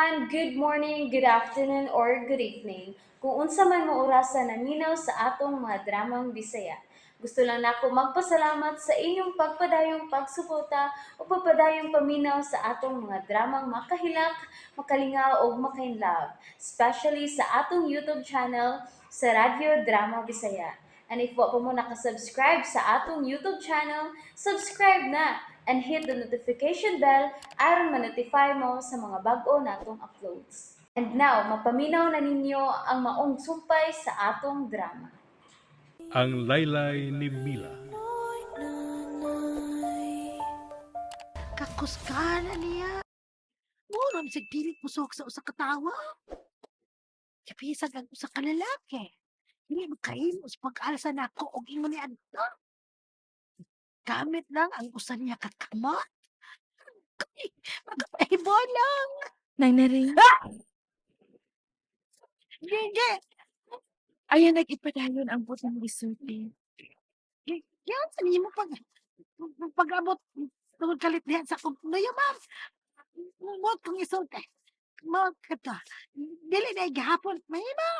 Everyone! Good morning, good afternoon, or good evening. Kung unsa man mo orasa naminaw sa atong mga dramang Bisaya. Gusto lang nako magpasalamat sa inyong pagpadayong pagsuporta o pagpadayong paminaw sa atong mga dramang makahilak, makalingaw ug makainlove, especially sa atong YouTube channel sa Radyo Drama Bisaya. And if wa pa mo nakasubscribe sa atong YouTube channel, subscribe na and hit the notification bell aron ma-notify mo sa mga bag-o natong uploads. And now, mapaminaw na ninyo ang maong sumpay sa atong drama. Ang Laylay ni Mila. Kakuskana niya. Mura man siya dili kusog sa usa ka tawo. Kapisag ang usa ka lalaki. Dili makahimo sa pag-alsa nako og ingon ni adto. Gamit lang ang usa niya ka kamot. Ay, magpahibo lang. Nang naring, Gigi, ayan nag-ipadayon ang butang isulti. yan sa nimo pag-abot tungod kalit diha sa akong nuyo, ma'am. Mot kong isulti. Mot ka to. Dili na gihapon. Mahimo.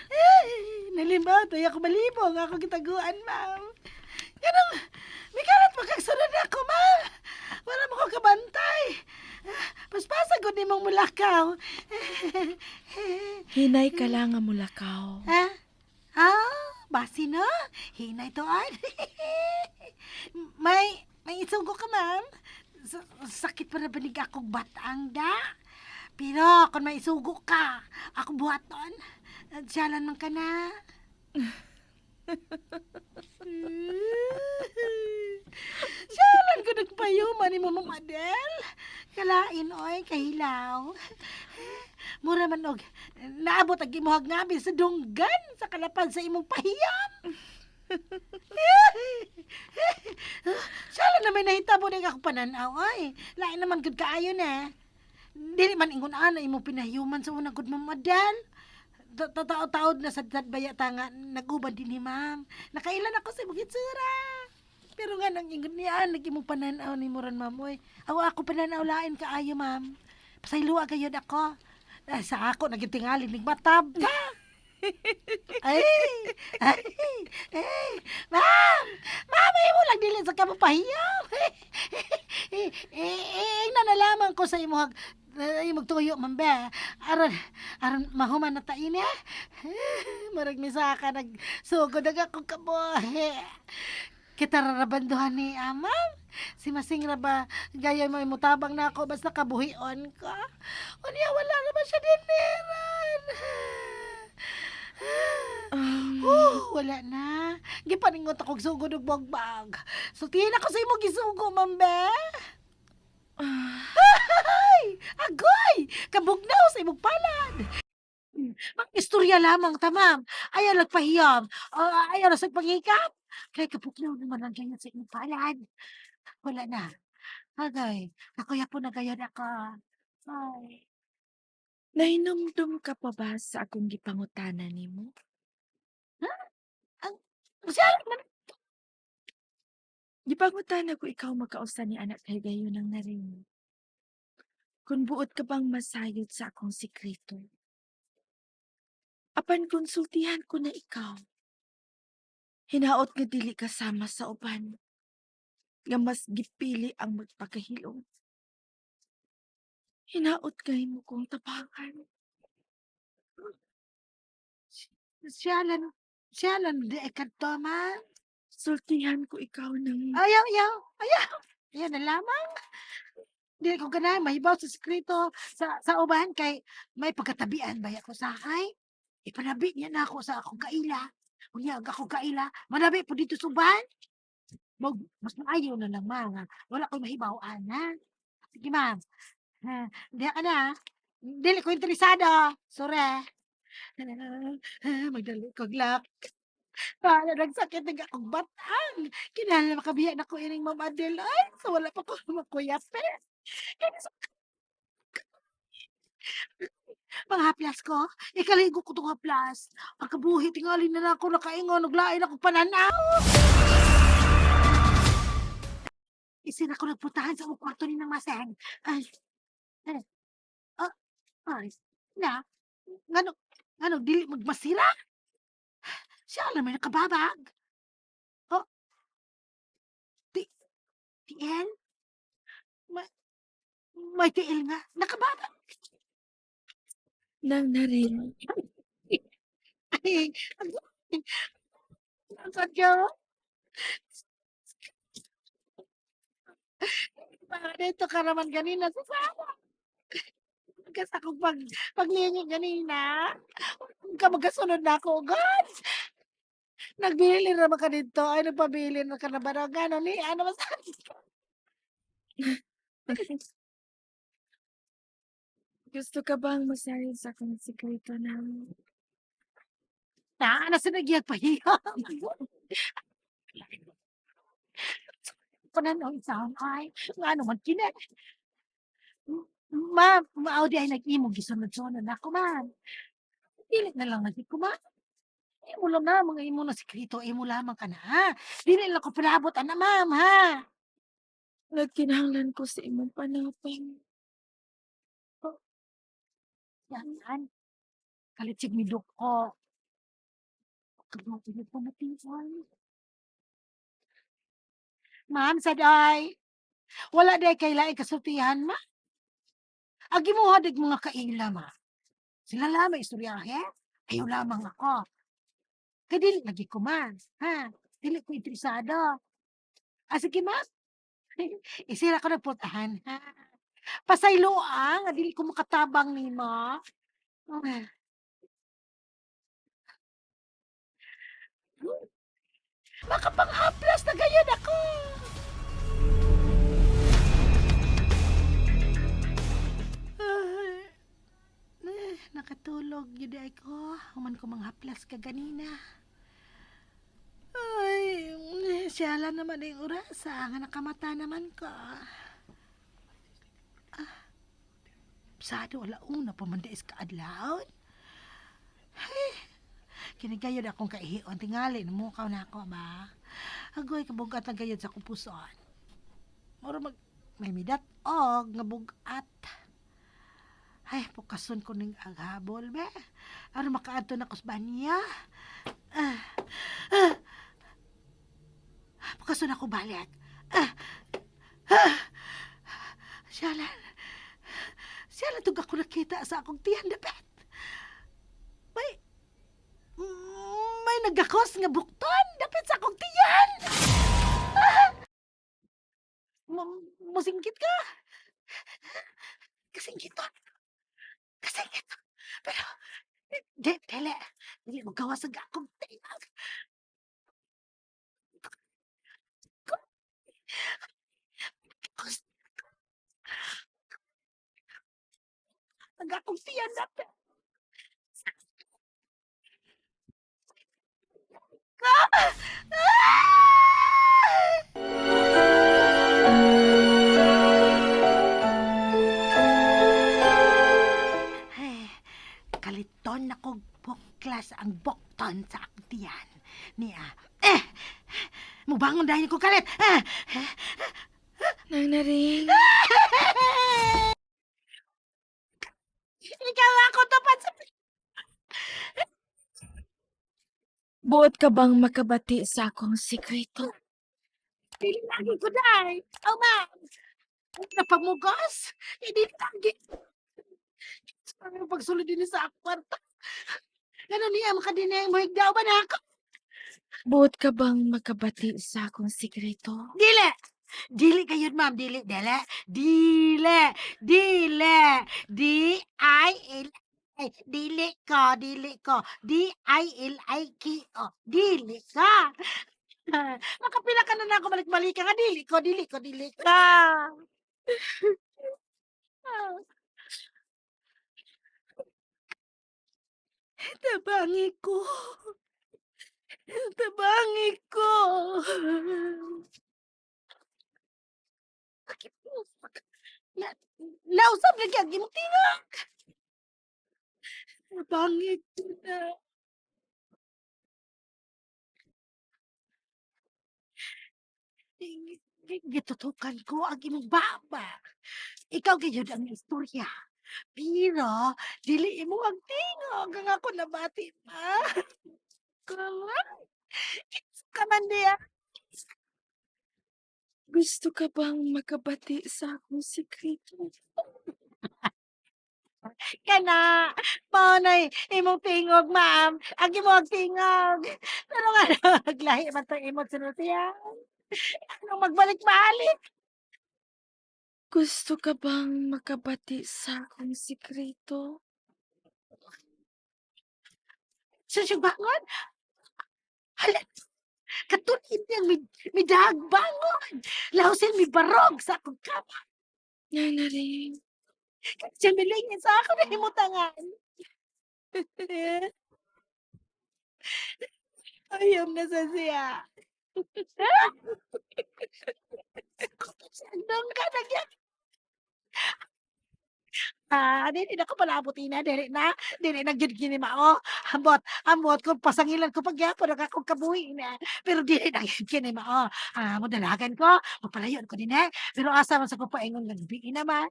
Eh, nalimot ay ako malibong ako gitaguan, ma'am. Ganong, mikalat makagsunod ako, ma'am. Wala mo ko kabantay. Paspasa gud nimong mulakaw. Hinay ka lang nga mulakaw. Ha? Ah, basi no? Hinay to an. May isugo ka, ma'am. Sakit pa na banig akong batang da. Pero kung may isugo ka, ako buhaton. Siyalan man ka na. Siyalan ko nagpayuma ni mo, Ma'am Adel. Kalain, oy, kahilaw. Mura man og naabot ang imuhag ngabi sa dunggan sa kalapan sa imong pahiyam. Sala na may nahitabo na ako pananaw ay. Lain naman gud kaayo na. Dili man ingon ana imong pinahiyuman sa unang gud, Ma'am Adel. Tataod-taod na sa baya ta nga nag-uban din ni ma'am. Nakailan ako sa imong itsura. Pero nga nang ingon niya, nag imong pananaw ni Moran, ma'am oy. Awa ako pananaw lain kaayo, ma'am. Pasayloa gayud ako. Ah, sa ako nagitingali nig matab pa. Ay, ay, ay, ma'am, ma'am, ay mo lang dili sa kamo pahiyam. Eh, eh, eh, nanalaman ko sa imong ay magtuyo man ba. Aron, aron mahuman na ta ini. Marag misaka nagsugod ang akong kabuhi. Kita rarabanduhan ni amam. Si Masing ra ba gaya mo imutabang na ako basta kabuhion ka. Unya wala ra ba siya diniran. Oh, wala na. Gipaningot ako og sugod og bogbag. Sultihin ako sa imo gisugo, ma'am be. Ay, agoy! Kabugnaw sa imong palad. Mag-istorya lamang ta, ma'am. Ayaw nagpahiyam. Ayaw na sa pangikap. Kay kabugnaw naman ang ganyan sa imong palad. Wala na. Agay, nakuya po na gayon ako. Ay. Nahinumdum ka pa ba sa akong gipangutana nimo? Ang, siya man. Gipangutana ko ikaw makausa ni anak kay gayon ang naring. Kung buot ka bang masayod sa akong sikreto. Apan konsultihan ko na ikaw. Hinaot nga dili ka sama sa uban. Nga mas gipili ang magpakahilom. Hinaot kay mo kong tabangan. Siya lang, di kadto, ma'am. Sultihan ko ikaw ng Ayaw, ayaw, ayaw. Ayaw na lamang. Di ko ganahan mahibaw sa sekreto sa uban kay may pagkatabian ba ako sa hay. Ipanabi niya na ako sa akong kaila. Unya ang akong kaila, manabi po dito sa uban. Mag, mas maayo na lang ma nga. Wala ko'y mahibaw ana. Sige, ma'am. Ha, diha ka na. Dili ko interesado. Sorry. Magdali kog lak. Para nagsakit ng akong batang. Kinahanglan makabiya na ko ining Ma'am Adel. Ay, so wala pa ko makuyape. Mga haplas ko, ikaligo ko tong haplas. Ang kabuhi, tingali na lang ako nakaingon, naglain ako pananaw. Isin ako nagputahan sa akong kwarto ni ng maseng. Ay, Eh, ah, ay, na, ngano ngano dili magmasira? Siya lang may nakababag. Oh, ti tiil? Ma may tiil nga nakababag. Nang Naring, Ay, ang sadya. Para dito ka naman ganina sa sala. Kas akong paglingi ganina. Huwag ka magkasunod na ako, God. Nagbili naman ka dito. Ay, nagpabili na ka na ba? Gano'n ni, ano mas gusto ka bang masahin sa akong sikreto na? Na, ano sa nagyag pahiya. Pananaw sa ay, nga naman kina. Ma'am, mao di ay nag-imo gisunod-sunod na ako, ma'am. Dili na lang lagi ko, ma'am. Imo lang na, mga imo na sikreto, imo lamang ka na, ha? Dili lang ko palabot, ana, ma'am, ha? Nagkinahanglan ko sa imong panapang. Yan. Kalit sig midok ko. Kabuti ko matiwan. Ma'am, saday. Wala day kay laing kasultihan, ma. Agi mo hadig mga kaila, ma. Sila lamang istoryahe. Ayaw lamang ako. Kay dili lagi ko man, ha? Dili ko interesado. Ah, sige, ma'am. Isira ko na pultahan, ha? Pasaylo ang, dili ko makatabang nimo. Ah. Makapanghaplas na gayon ako! Ay, eh, nakatulog yun ay ko. Human ko manghaplas ka ganina. Ay, eh, siyala naman ang orasa. Nga nakamata naman ko. Ah, sado alauna pa man diis ka adlaw. Ay, kinigayod akong kaihion. Tingali, numukaw na ako ba? Agoy, kabugat ang gayod sa kupuson. Mura mag, may midat og nga bugat. Ay, pukason ko ning aghabol, be. Aron makaadto na ko sa banya. Ah, ah. Pukason ako balik. Ah, ah. Siya lang. Siya lang tug ako nakita sa akong tiyan dapat. May, may nagakos nga bukton dapat sa akong tiyan. Ah! Musingkit ka. Kasingkiton. Kasingkiton. Pero, di, dili. Dili mo gawas ang akong tiyan. Ang akong tiyan dapat. Ah! Ay, kaliton na kog buklas ang bukton sa akong tiyan. Niya, eh, mubangon dahil ko kalit. Eh, Nang Naring, ikaw ako tupad sa. Buot ka bang makabati sa akong sikreto? Dili lagi ko dai. Oh, ma'am. Napamugos. Hindi lagi. Ang pagsulod din sa akong kwarta. Ganun niya, makadinay mo higdaw ba na ako? Buot ka bang makabati sa akong sikreto? Dili! Dili kayo, ma'am. Dili, dili. Dili. Dili. D-I-L. I. Dili ko, dili ko. D-I-L-I-K-O. Dili ka. Makapila ka na na ako balik-balik ka nga. Dili ko, dili ko, dili ka. Tabangi ko. Tabangi ko. Bakit mo? Na, nausap lagi ang imong tingog. Tabangi ko na. Gitutukan ko ang imong baba. Ikaw gayud ang istorya. Pero dili imo ang tingog ang ako nabati ma. Kinsa ka man diha? Gusto ka bang makabati sa akong sikreto? Kana, mao nay imong tingog, ma'am. Ang imong tingog. Pero nga naglahi man tong imong sinultian. Anong magbalik-balik? Gusto ka bang makabati sa akong sikreto? Sa bangon? Hala, katulid niyang midahag bangon. Laosin mi barog sa akong kama. Nang nari, Siya milingin sa ako na himutangan. Ayom na sa siya. Sandong ka nagyan. Ah, dili na ko palabot ina, dili na, dili na gyud kini mao. Ambot, ambot kung pasangilan ko pagyapon ang akong kabuhi na. Pero dili na gyud kini mao. Ah, modalagan ko, magpalayon ko dinhi. Pero asa man sa ko paingon nga gabi naman.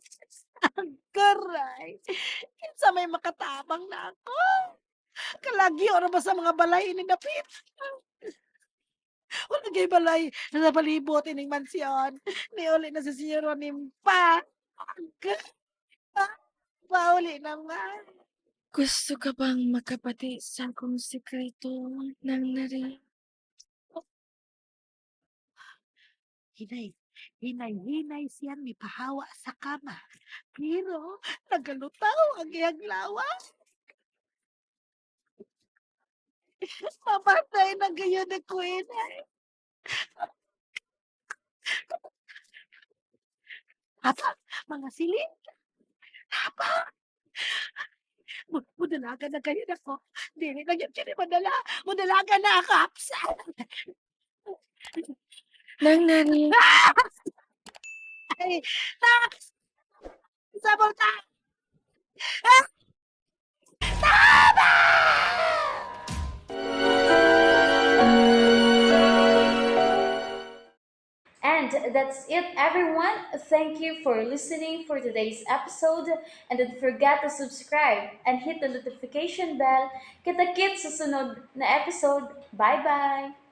Ang garay. Kinsa may makatabang na ako. Kalagyo ra ba sa mga balay ini dapit? Wala gyud balay na napalibot ining mansyon. Niuli na si Senyor Nimpa. Pauli naman. Gusto ka bang makabati sa akong sikreto, Nang nari? Hinay, hinay-hinay siyang mipahawa sa kama. Pero nagalutaw ang iyang lawas. Mamatay na gayon na Queen. Hapa, mga silid. Hapa. Mudalaga na kayo ako. Dili na gyud kini madala. Mudalaga na ako. Hapsa. Nang nari, Ay, tak! Sa bulta! And that's it, everyone. Thank you for listening for today's episode. And don't forget to subscribe and hit the notification bell. Kita-kits sa sunod na episode. Bye-bye!